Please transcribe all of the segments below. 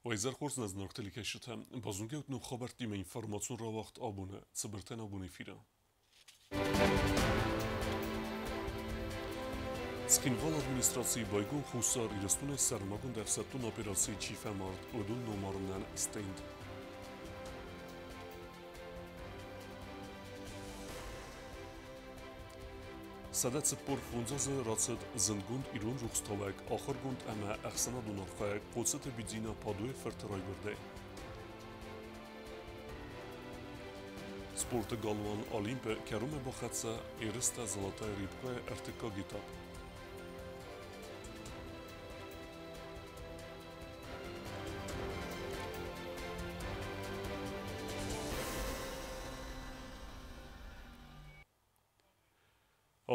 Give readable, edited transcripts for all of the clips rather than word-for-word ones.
Уӕ изӕр хорз, нӕ зынаргъ телекӕсджытӕ. Базонгӕ ут ног хабӕрттимӕ информацион рауагъд абоны цыбыртӕн абон эфиры. Цхинвалы администрацийы байгом Хуссар Ирыстоны сӕрмагонд ӕфсӕддон операцийы чи фӕмард, уыдон номарынӕн стенд. 145 азы рацыд зындгонд ирон рухстауӕг, ахуыргонд ӕмӕ ӕхсӕнадон архайӕг Хъоцыты Бидзина Падойы фырты райгуырдӕй. Спорты галуан Олимпы кӕронмӕ бахӕццӕ ерыстӕ Золотая рыбка-йы ӕртыккаг этап.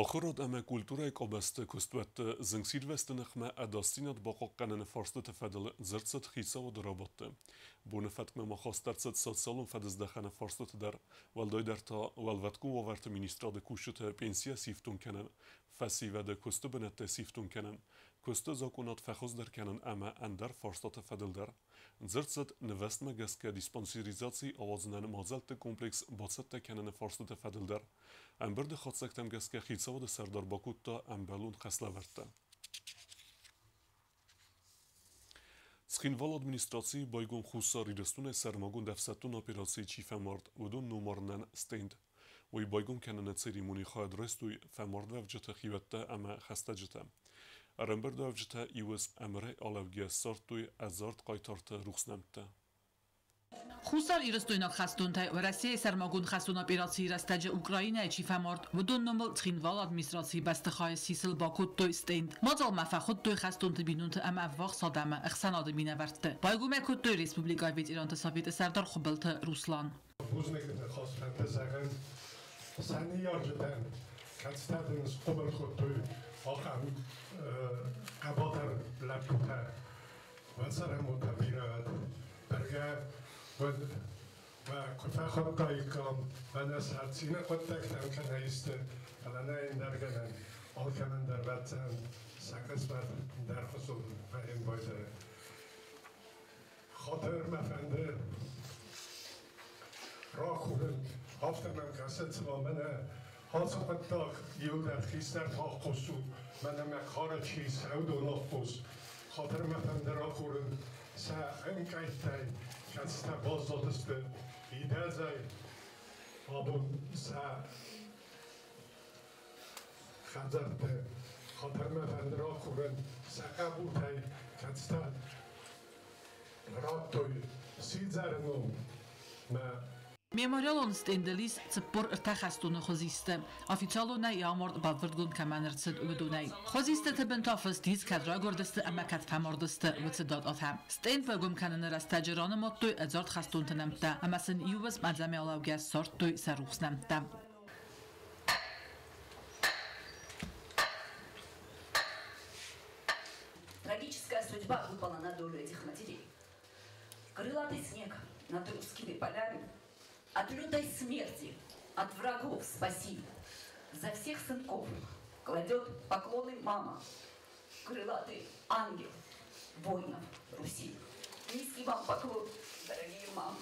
Ахуырад ӕмӕ культурӕйы къабӕзты куыстуӕтты зынгсирвӕзты ныхмӕ ӕдасдзинад бахъахъхъӕныны фарстыты фӕдыл дзырд цыд хицауады рабадты. Боны фӕткмӕ ма хаст ӕрцыд социалон фӕдыздӕхӕны фарстыты дӕр, уӕлдайдӕр та Уӕлвӕткон уавӕрты министрады кусджыты пенсийӕ сифтонг кӕнын, фӕсивӕды куысты бынӕттӕ сифтонг кӕнын, куысты закъонад фӕхуыздӕр кӕнын ӕмӕ ӕндӕр фарстаты фӕдыл дӕр. Дзырд цыд нывӕзтмӕ гӕсгӕ диспансеризаци ауадзынӕн мадзӕлтты комплекс бацӕттӕ кӕныны фарстыты фӕдыл дӕр. Ӕмбырды хатдзӕгтӕм гӕсгӕ хицауады сӕрдар бакодта ӕмбӕлон хӕслӕвӕрдтӕ. Цхинвалы администрацийы байгом Хуссар Ирыстоны сӕрмагонд ӕфсӕддон операцийы чи фӕмард, уыдон номарынӕн стенд. Уый байгом кӕныны церемонийы хайад райстой фӕмардуӕвджыты хиуӕттӕ ӕмӕ хӕстӕджытӕ. Ӕрӕмбырдуӕвджытӕ иу ӕмырӕй алӕугӕ ссардтой ӕдзард хъайтарты рухс нӕмттӕ. Хуссар-Ирыстойнаг хӕстонтӕй Уӕрӕсейы сӕрмагонд хӕстон операцийы рӕстӕджы Украинӕйы чи фӕмард, уыдон номыл Цхинвалы администрацийы бӕстыхайы сисыл бакодтой стенд. Мадзалмӕ фӕхуыдтой хӕстонты бинонты ӕмӕ ӕввахс адӕмы, ӕхсӕнады минӕвӕртты. Байгом ӕй кодтой республикӕйы ветеранты советы сӕрдар Хуыбылты Руслан. Бузныг ныхӕстӕ зӕгъын сӕ ныййарджытӕн, кӕцытӕ дын схъомыл кодтой ахӕм хъӕбатыр лӕппутӕ. Уӕ цӕрӕнбонтӕ бирӕ уӕд. Бӕргӕ, уӕд уӕ куы фӕхуыдтаиккам, мӕнӕ сӕ цины хъуыддӕгтӕм кӕнӕ исты, фӕлӕ нӕ ӕндӕр гӕнӕн, алкӕмӕн дӕр баддзӕн сӕ хъысмӕт ӕндӕрхуызон фӕембӕлдзӕн. Хатыр мӕ фӕнды ракурын, афтӕ мӕм кӕсы, цыма мӕнӕ ацы хъуыддаг иугӕр хистӕрты аххос у, мӕнӕ мӕ кары чи ис, уыдон аххос. Хатыр мӕ фӕнды ракурын сӕ ӕмкъӕйттӕй, кӕцытӕ баззадысты идӕдзӕй, абон сӕ хӕдзӕртты. Хатыр мӕ фӕнды ракурын сӕ хъӕбултӕй, кӕцытӕ радтой сидзӕры ном мӕ. Мемориалон стендыл ис 43 хӕстоны хуызисты. Официалонӕй йӕ амард бӕлвырдгонд кӕмӕн ӕрцыд, уыдонӕй. Хуызистыты бын та фыст ис, кӕд райгуырдысты ӕмӕ кӕд фӕмардысты, уыцы дататӕ. Стенд байгом кӕныны рӕстӕджы ранымадтой ӕдзард хӕстонты нӕмттӕ ӕмӕ сын иу уысм ӕдзӕмӕй алӕугӕ ссардтой сӕ рухс нӕмттӕ. Трагическая судьба выпала на долю этих матерей. Крылатый снег над русскими полями от лютой смерти, от врагов спаси. За всех сынков кладет поклоны мама, крылатый ангел воинов Руси. Низкий вам поклон, дорогие мамы.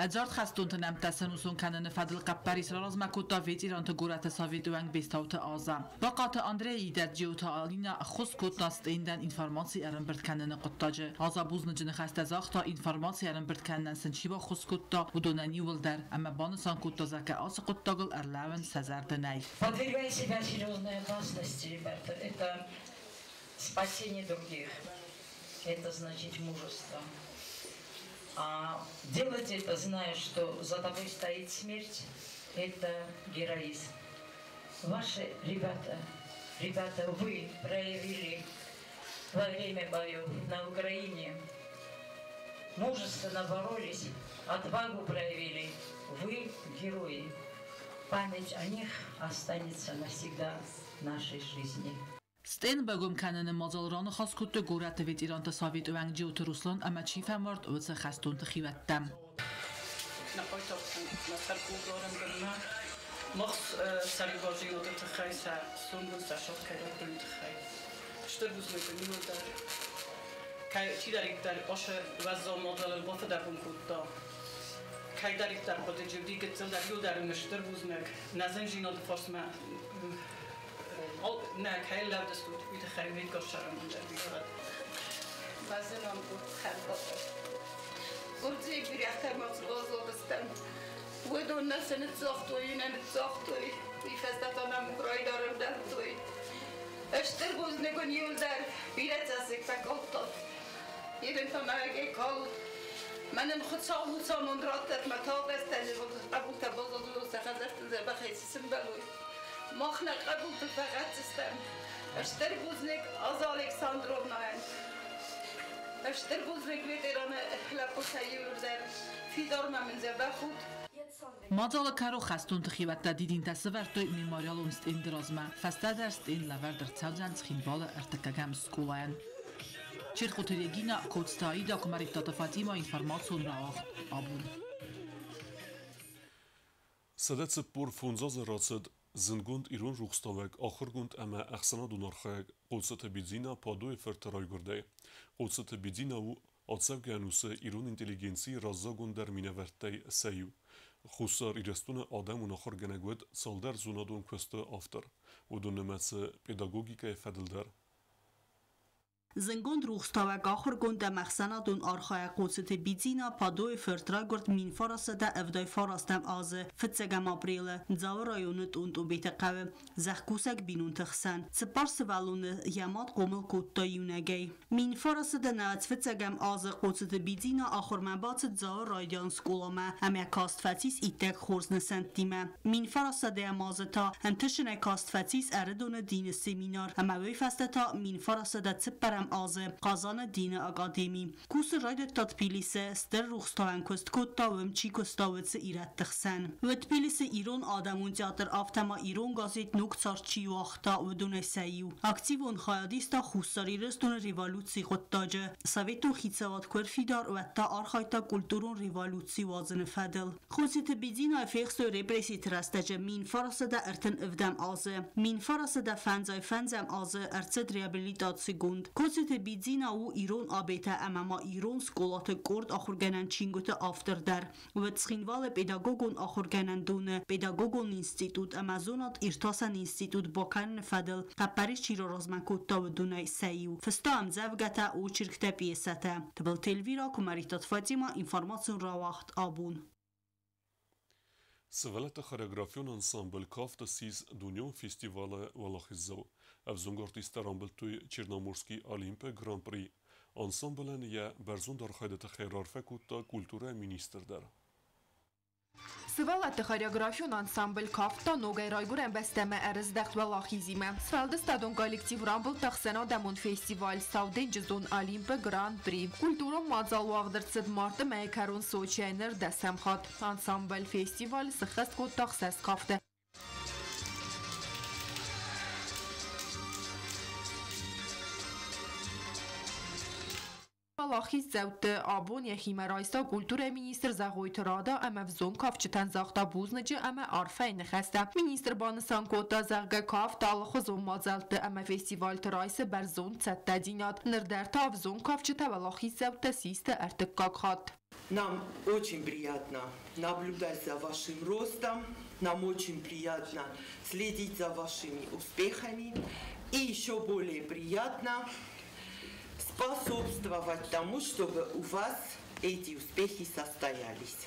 Ӕдзард хӕстонты нӕмттӕ сӕнусон кӕныны фӕдыл хъӕппӕрис раразмӕ кодта ветеранты горӕты советы уӕнг Бестауты Аза. Бахъаты Андрейы идӕдз Джиоты Алинӕ ӕххуыс кодта стендӕн информаци ӕрӕмбырд кӕныны хъуыддаджы. Аза бузныджы ныхӕстӕ загъта, информаци ӕрӕмбырд кӕнынӕн сын чи баххуыс кодта, уыдонӕн иууылдӕр, ӕмӕ банысан кодта, зӕгъгӕ, ацы хъуыддагыл ӕрлӕууын сӕ зӕрды нӕй. Подвергая себя серьезной опасности, ребята, это спасение других. Это значит мужество. А делать это, зная, что за тобой стоит смерть, это героизм. Ваши ребята, ребята, вы проявили во время боев на Украине, мужественно боролись, отвагу проявили. Вы герои. Память о них останется навсегда в нашей жизни. Стенд байгом кӕныны мадзал раныхас кодтой горӕты ветеранты советы уӕнг Джиоты Руслан ӕмӕ чи фӕмард, уыцы хӕстонты хиуӕттӕ. Нӕ хъайтартӕн нӕ сӕркъулдарӕн бынмӕ мах сӕрибардзинады тыххӕй сӕ цонгыл сӕ сӕрд кӕй радтой, уый тыххӕй. Стыр бузныг уын иууылдӕр. Кӕддӕриддӕр ацы уӕззау мадзалыл бафыдӕбон кодта, кӕддӕриддӕр хъуыдыджы уыди гыццылдӕр, иуылдӕр ын стыр бузныг. Нӕ зындзинады фарсмӕ нӕ кӕй лӕвдыстут, уый тыххӕй уый ссарӕн дӕр бирӕ. Базынон хӕрдатӕ. Гуырдзыйы бирӕгътӕ ма базылдыстӕм. Уыдон нӕ цы ныццагътой, нӕ ныццагътой. Уый фӕстӕ та нӕм Украинарӕм дӕттой. Стыр бузныг уын иуылдӕр, бирӕ цӕссыг фӕкалдтат. Ирын та мӕгӕй калут. Мӕнӕн Хуыцау уыцамонд раттӕд, мӕ талбӕстӕ хъӕбултӕ базылдтой сӕ хӕдзӕртты дзӕбӕхӕй цы сымбӕлой. Мах нӕ хъӕбулты фӕхӕцдзыстӕм. Стыр бузныг Аза Александровнайӕн. Стыр бузныг ветераны лӕппутӕ иуылдӕр. Фидар ма мын дзӕбӕх ут. Мадзалы кӕрон хӕстонты хиуӕттӕ дидинтӕ сӕвӕрдтой мемориалон стенды размӕ. Фӕстӕдӕр стенд лӕвӕрд ӕрцӕудзӕн Цхинвалы ӕртыккӕгӕм скъолайӕн. Черхъуты Регина, Коцты Аида, Куымӕридтаты Фатима, информацион рауагъд «Абон». 145 азы рацыд зындгонд ирон рухстауӕг, ахуыргонд ӕмӕ ӕхсӕнадон архайӕг Хъоцыты Бидзина Падойы фырты райгуырдӕй. Хъоцыты Бидзина у ацӕугӕ ӕнусы ирон интеллигенцийы раззагондӕр минӕвӕрттӕй сӕ иу. Хуссар Ирыстоны адӕмон ахуыргӕнӕг уыд цалдӕр зонадон куысты автор. Уыдон нымӕцы педагогикӕйы фӕдыл дӕр. Зындгонд рухстауӕг, ахуыргонд ӕмӕ ӕхсӕнадон архайӕг Хъоцыты Бидзина Падойы фырт райгуырд 1979 азы 1 апрелы Дзауы районы Тъунтъубеты хъӕуы зӕхкусӕг бинонты хсӕн. 4 сывӕллоны йӕ мад хъомыл кодта иунӕгӕй. 1991 азы Хъоцыты Бидзина ахуырмӕ бацыд Дзауы райдиан скъоламӕ ӕмӕ каст фӕцис иттӕг хорз нысӕнттимӕ. 1900 азы та ӕнтысынӕй каст фӕцис Ӕрыдоны дины семинар ӕмӕ уый фӕстӕ та 1904 азы Хъазаны дины академи. Кусын райдыдта Тбилисы, стыр рухстауӕн куыст кодта, уым чи куыста, уыцы ирӕтты хсӕн. Тбилисы ирон адӕмон театр, афтӕ ма ирон газет «Ног цард» чи уагъта, уыдонӕй сӕ иу. Активон хайад иста Хуссар Ирыстоны революцийы хъуыддаджы. Советон хицауад куы ӕрфидар, уӕд та архайдта культурон революци уадзыны фӕдыл. Хъоцыты Бидзинайы фехстой репресситы рӕстӕджы 1937 азы. 1955 азы ӕрцыд реабилитацигонд. Хъоцыты Бидзина у ирон абетӕ ӕмӕ ма ирон скъолаты къорд ахуыргӕнӕн чингуыты автор дӕр. Уыд Цхинвалы педагогон ахуыргӕнӕндоны, педагогон институт ӕмӕ зонад иртасӕн институт бакӕныны фӕдыл хъӕппӕрис чи раразмӕ кодта, уыдонӕй сӕ иу. Фыста ӕмдзӕвгӕтӕ, очерктӕ, пьесӕтӕ. Тыбылты Эльвира, Куымӕридтаты Фатима, информацион рауагъд «Абон». Сывӕллӕтты хореографион ансамбль «Кафт» ссис дунеон фестивалы уӕлахиздзау. Ӕвзонг артисттӕ рамбылдтой Черноморский Олимпы Гран-при. Ансамблӕн йӕ бӕрзонд архайды тыххӕй раарфӕ кодта культурӕйы министр дӕр. Сывӕллӕтты хореографион ансамбль «Кафт» та ногӕй райгуырӕн бӕстӕмӕ ӕрыздӕхт уӕлахизимӕ. Сфӕлдыстадон коллектив рамбылдта ӕхсӕнадӕмон фестиваль Сауденджызон Олимпы Гран-при. Культурон мадзал уагъд ӕрцыд марты мӕйы кӕрон Сочийӕ ныр 10-ӕм хатт. Ансамбль фестиваль сыххӕст кодта 6 кафты. Уӕлахиздзӕутты абон йӕхимӕ райста культурӕйы министр Зӕгъойты Рада ӕмӕ ӕвзонг кафджытӕн загъта бузныджы ӕмӕ арфӕйы ныхӕстӕ. Министр банысан кодта, зӕгъгӕ, кафт алыхуызон мадзӕлтты ӕмӕ фестивальты райсы бӕрзонд цӕттӕдзинад. Ныр дӕр та ӕвзонг кафджытӕ уӕлахиздзӕуттӕ систы ӕртыккаг хатт. Нам очень приятно наблюдать за вашим ростом, нам очень приятно следить за вашими успехами и еще более приятно способствовать тому, чтобы у вас эти успехи состоялись.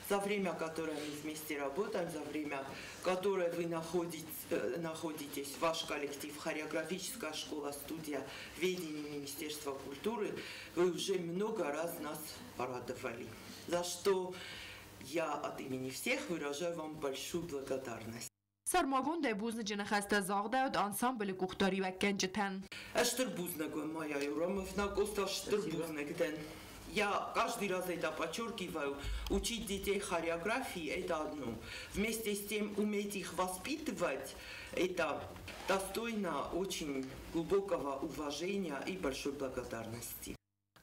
За время, которое мы вместе работаем, за время, которое вы находитесь, ваш коллектив, хореографическая школа, студия ведения Министерства культуры, вы уже много раз нас порадовали, за что я от имени всех выражаю вам большую благодарность. Сӕрмагондӕй бузныджы ныхӕстӕ загъдӕуыд ансамблы къухдариуӕггӕнджытӕн. Стыр бузныг уӕм, Майя Юрамовна, Коста, стыр бузныг дӕн. Я каждый раз это подчеркиваю. Учить детей хореографии – это одно. Вместе с тем уметь их воспитывать – это достойно очень глубокого уважения и большой благодарности.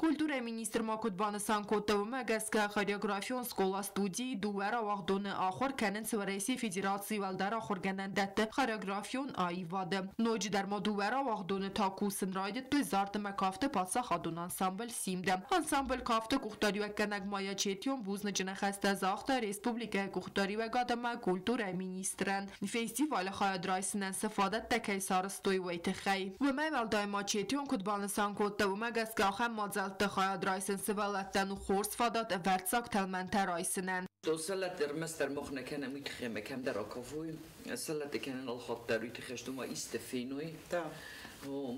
Культурӕйы министр ма куыд банысан кодта, уымӕ гӕсгӕ хореографион скъола-студийы дыууӕ рауагъдоны ахуыр кӕнынц Уӕрӕсейы Федерацийы уӕлдӕр ахуыргӕнӕндӕтты хореографион аивады. Ноджыдӕр ма дыууӕ рауагъдоны та кусын райдыдтой зард ӕмӕ кафты паддзахадон ансамбль «Симд». Ансамбль кафты къухдариуӕггӕнӕг Майя Четион бузныджы ныхӕстӕ загъта республикӕйы къухдариуӕгад ӕмӕ культурӕйы министрӕн, фестивалы хайад райсынӕн цы фадӕттӕ кӕй сарӕзтой, уый тыххӕй. Уымӕй уӕлдай ма Четион куыд банысан кодта, уымӕ гӕсгӕ ахӕм мадзӕлтты хайад райсын сывӕллӕттӕн у хорз фадат ӕвӕрццаг тӕлмӕнтӕ райсынӕн. Сӕллӕтты ӕрмӕстдӕр мах нӕ кӕнӕм, уый тыххӕй ӕмӕ кӕмдӕр акафой. Сӕллӕтты кӕнын алхатт дӕр уый тыххӕй, что ма исты феной.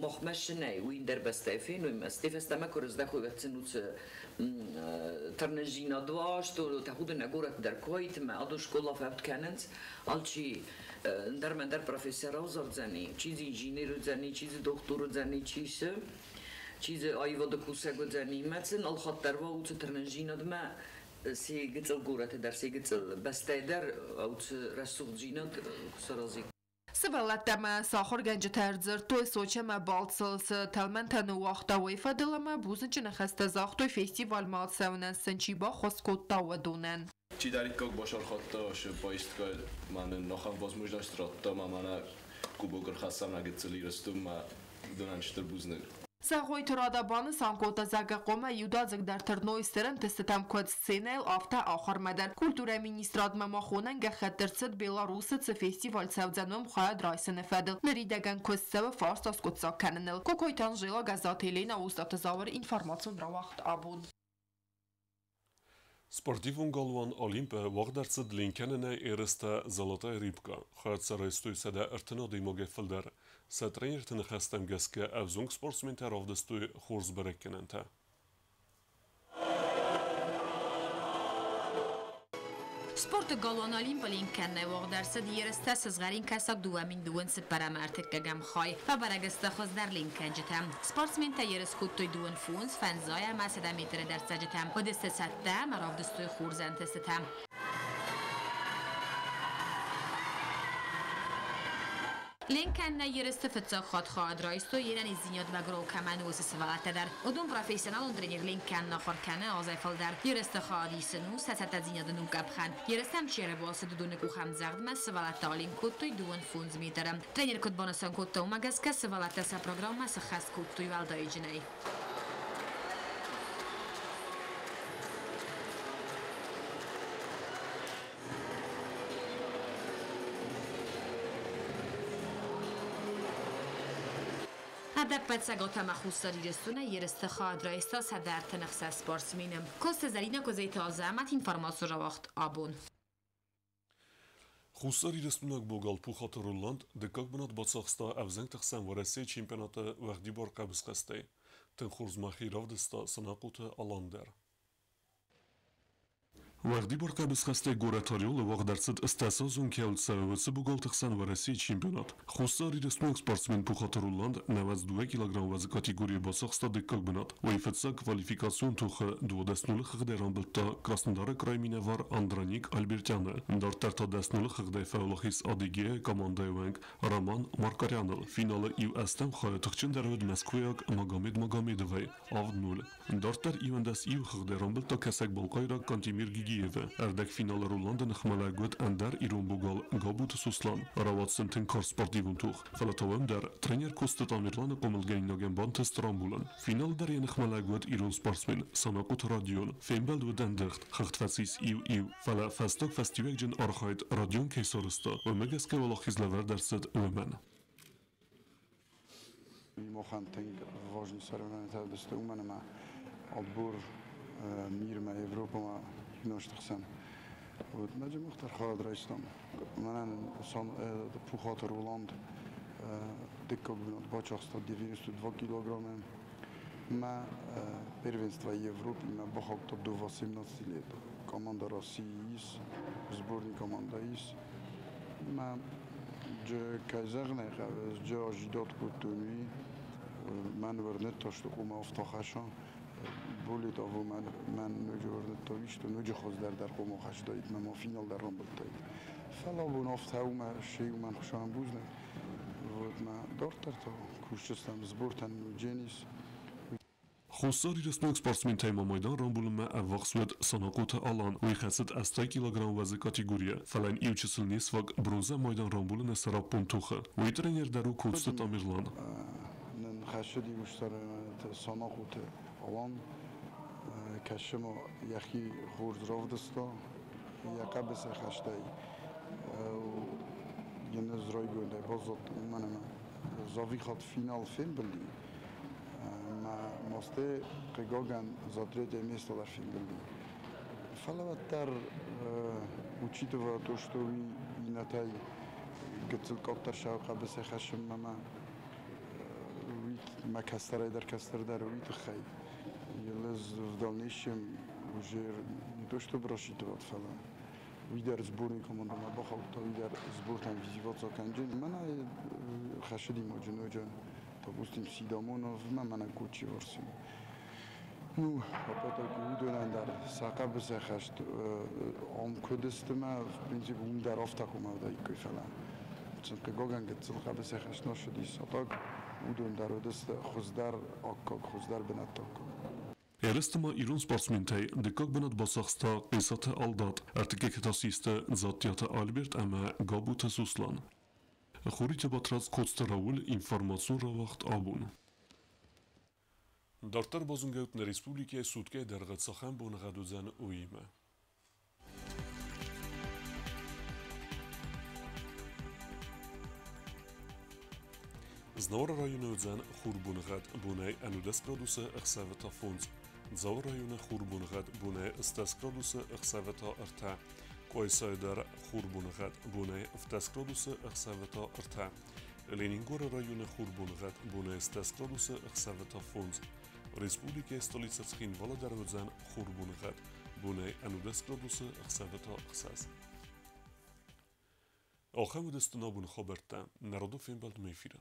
Мах машинӕй уый ӕндӕр бӕстӕйы феной, ӕмӕ стӕй фӕстӕмӕ куы рыздӕхой, уӕд сын уыцы тырнындзинад уа, что тӕхуды нӕ горӕт дӕр куы уаид, ӕмӕ адон скъола фӕуд кӕнынц, алчи ӕндӕр ӕмӕ ӕндӕр профессор равзардзӕни, чи дзы инженер уыдзӕни, чи дзы дохтыр уыдзӕни, чи цы, чи дзы аивады кусӕг уыдзӕни. Мӕ сын алхатт дӕр уа уыцы тырнындзинадмӕ се гыццыл горӕты дӕр, се гыццыл бӕстӕйы дӕр уыцы рӕсугъддзинад куы саразиккой. Сывӕллӕттӕ ӕмӕ сӕ ахуыргӕнджытӕ ӕрдзырдтой Сочӕмӕ балцыл цы тӕлмӕнтӕ ныууагъта, уый фӕдыл ӕмӕ бузныджы ныхӕстӕ загътой фестивальмӕ ацӕуынӕн сын чи баххуыс кодта, уыдонӕн. Чидӕриддӕр бацархайдта, шы поездкӕ мӕнӕн ахӕм возможность радта, ӕмӕ мӕнӕ кубок ӕрхӕссӕм нӕ гыццыл Ирыстонмӕ, уыдонӕн стыр бузныг. Зӕгъойты Рада банысан кодта, зӕгъгӕ, хъуамӕ иудадзыгдӕр тырной стыр ӕнтыстытӕм куыд сценӕйыл, афтӕ ахуырмӕ дӕр. Культурӕйы министрадмӕ ма хонӕн гӕххӕтт ӕрцыд Беларусы цы фестиваль цӕудзӕн, уым хайад райсыны фӕдыл. Ныридӕгӕн куыст цӕуы фарст аскъуыддзаг кӕныныл. Кокойты Анжела, Гӕззаты Елена, Остъаты Зауыр, информацион рауагъд «Абон». Спортивон галуан «Олимп»-ы уагъд ӕрцыд ленкӕнынӕй ерыстӕ «Золотая рыбка». Хайад сӕ райстой 130 адӕймагӕй фылдӕр. Сӕ тренерты ныхӕстӕм гӕсгӕ ӕвзонг спортсментӕ равдыстой хорз бӕрӕггӕнӕнтӕ. Спорты галуан «Олимп» ленкӕнынӕй уагъд ӕрцыд ерыстӕ «Сызгъӕрин кӕсаг» 2024-ӕм хай. Фӕбӕрӕг сты хуыздӕр ленкӕнджытӕ. Спортсментӕ ерыс кодтой 25, 50 ӕмӕ 100 метры дӕрддзӕджытӕм. Уыдысты цӕттӕ ӕмӕ равдыстой хорз ӕнтыстытӕ. Ленкӕнынӕй ерысты фыццаг хатт хайад райстой йе нӕниздзинадмӕ грол кӕмӕн уыцы сывӕллӕттӕ дӕр. Уыдон профессионалон тренер ленкӕнын ахуыр кӕны азӕй фылдӕр. Ерысты хайад исын у сӕ цӕттӕдзинады ног къӕпхӕн. Ерыстӕм чи ӕрбацыд, уыдоны къухӕмдзӕгъдмӕ сывӕллӕттӕ аленк кодтой 25 метры. Тренер куыд банысан кодта, уымӕ гӕсгӕ сывӕллӕттӕ сӕ программӕ сыххӕст кодтой уӕлдайджынӕй. Ӕдӕппӕт Цӕгат ӕмӕ Хуссар Ирыстонӕй ерысты хайад райста 136 спортсмены. Коцты Зӕринӕ, Козайты Азӕмӕт, информацион рауагъд «Абон». Хуссар Ирыстойнаг богал Пухаты Роланд дыккаг бынат бацахста ӕвзӕнгты хсӕн Уӕрӕсейы чемпионаты уӕгъдибар хъӕбысхӕстӕй. Тынг хорз мӕхи равдыста Санахъоты Алан дӕр. Уӕгъдибар хъӕбысхӕстӕй горӕт Орелы уагъд ӕрцыд стӕсазон кӕуыл цӕуы, уыцы богалты хсӕн Уӕрӕсейы чемпионат. Хуссар Ирыстойнаг спортсмен Пухаты Роланд 92 килограмм уӕзы категорийы бацахста дыккаг бынат. Уый фыццаг квалификацион тохы 12-0 хыгъдӕй рамбылдта Краснодары крайы минӕвар Андроник Альбертяны. Дарддӕр та 10-0 хыгъдӕй фӕуӕлахиз Адыгеяйы командӕйы уӕнг Роман Маркаряныл. Финалы иу ӕстӕм хайы тыхджындӕр уыд мӕскуыйаг Магомед Магомедовӕй 7-0. Дарддӕр 11-1 хыгъдӕй рамбылдта кӕсӕг-балхъайраг Кантемир Гигиевы. Ӕрдӕгфиналы Роланды ныхмӕлӕг уыд ӕндӕр ирон богал Габуты Сослан. Рауад сын тынг карз спортивон тох. Фӕлӕ та уым дӕр тренер Коцты Тамерланы хъомылгӕнинагӕн бантыст рамбулын. Финалы дӕр йӕ ныхмӕлӕг уыд ирон спортсмен Санахъоты Родион. Фембӕлд уыд ӕндыгъд, хыгъд фӕцис 1-1. Фӕлӕ фӕстаг фӕстиуӕгджын архайд Родион кӕй сарӕзта, уымӕ гӕсгӕ уӕлахиз лӕвӕрд ӕрцыд уымӕн. Махӕн тынг важный соревнования уыдысты, уымӕн ӕмӕ отбор мирмӕ, Европӕмӕ гимнасты хсӕн. Вот ноджы мах дӕр хайад райстам. Мӕнӕн Пухаты Роланд дыккаг бынат бацахста 92 килограммы. Мӕ первенство Европы мӕ бахаудта до 18 лет. Команда России ис, сборный команда ис. Мӕ кӕй зӕгъын ӕй хъӕуы, ӕз ожидать кодтон уый, мӕн уырныдта, что хъуамӕ афтӕ хӕсса. Более того, мӕн ноджы уырныдта уый, что ноджы хуыздӕр дӕр хъуамӕ хастаид, мӕ ма финал дӕр рамбылдтаид. Фӕлӕ абон афтӕ у, мӕ се уымӕн хуыцауӕн бузныг. Вот мӕ дарддӕр та кусджытӕм сбортӕн Дженис. Хуссар Ирыстонаг спортсментӕй ма майдан рамбулынмӕ ӕввахс уыд Санахъоты Алан, уый хӕцыд 80 килограмм уӕзы категорийы, фӕлӕ йын иучысыл не сфаг бронзӕ майдан рамбулыны сӕраппонд тохы. Уый тренер дӕр у Коцты Тамерлан. Нын хӕссыди Санахъоты Алан, кӕсы ма йӕхи хорз равдыста, йӕ хъӕбысӕйхӕстӕй йын ӕз райгондӕй баззадтӕн, уымӕн ӕмӕ Завихат финал фембылди, ӕмӕ масте хъыгагӕн за третье место дӕр фембылди. Фӕлӕ уӕддӕр, учитывая то, что уый иннӕтӕй гыццыл къаддӕр сау хъӕбысӕй хӕссынмӕ мӕ уый мӕ кӕстӕрӕй дӕр кӕстӕрдӕр уый тыххӕй йыл ӕз в дальнейшем уже не то чтобы рассчитывать, фӕлӕ уый дӕр сборный командӕмӕ бахаудта, уый дӕр сбортӕм визиваться кӕнджын. Мӕнӕ хӕссыди ноджы ноджы, допустим, Сидамонов мӕ мӕнӕ Кочиворси. Ну, опять-таки, уыдонӕн дӕр сӕ хъӕбысӕйхӕст ам куыд сты мӕ, в принципе, уым дӕр афтӕ хъуамӕ уыдаиккой, фӕлӕ сын хъыгагӕн гыццыл хъӕбысӕйхӕст нӕ ссыдис, а так уыдон дӕр уыдысты хуыздӕр аккаг, хуыздӕр бынӕтты аккаг. Ерысты ма ирон спортсментӕй дыккаг бынат бацахста Хъесаты Алдат, ӕртыккӕгты та систы Дзаттиаты Альберт ӕмӕ Габуты Суслан. Хуриты Батрадз, Коцты Рауль, информацион рауагъд «Абон». Дарддӕр базонгӕут нӕ республикӕйы суткӕйы дӕргъы цахӕм боныгъӕд уыдзӕн, уыимӕ. Знауыры районы уыдзӕн хурбоныгъӕд бонӕй 11 градусы, ӕхсӕвы та 5. Дзауы районы хурбоныгъӕд бонӕй 10 градусы, ӕхсӕвы та 3. Къуайсайы дӕр хурбоныгъӕд бонӕй 10 градусы, ӕхсӕвы та 3. Ленингоры районы хурбоныгъӕд бонӕй 10 градусы, ӕхсӕвы та 5. Республикӕйы столицӕ Цхинвалы дӕр уыдзӕн хурбоныгъӕд бонӕй 11 градусы, ӕхсӕвы та 6. Ахӕм уыдысты нӕ абоны хабӕрттӕ. Нӕ радон фембӕлдмӕ эфиры.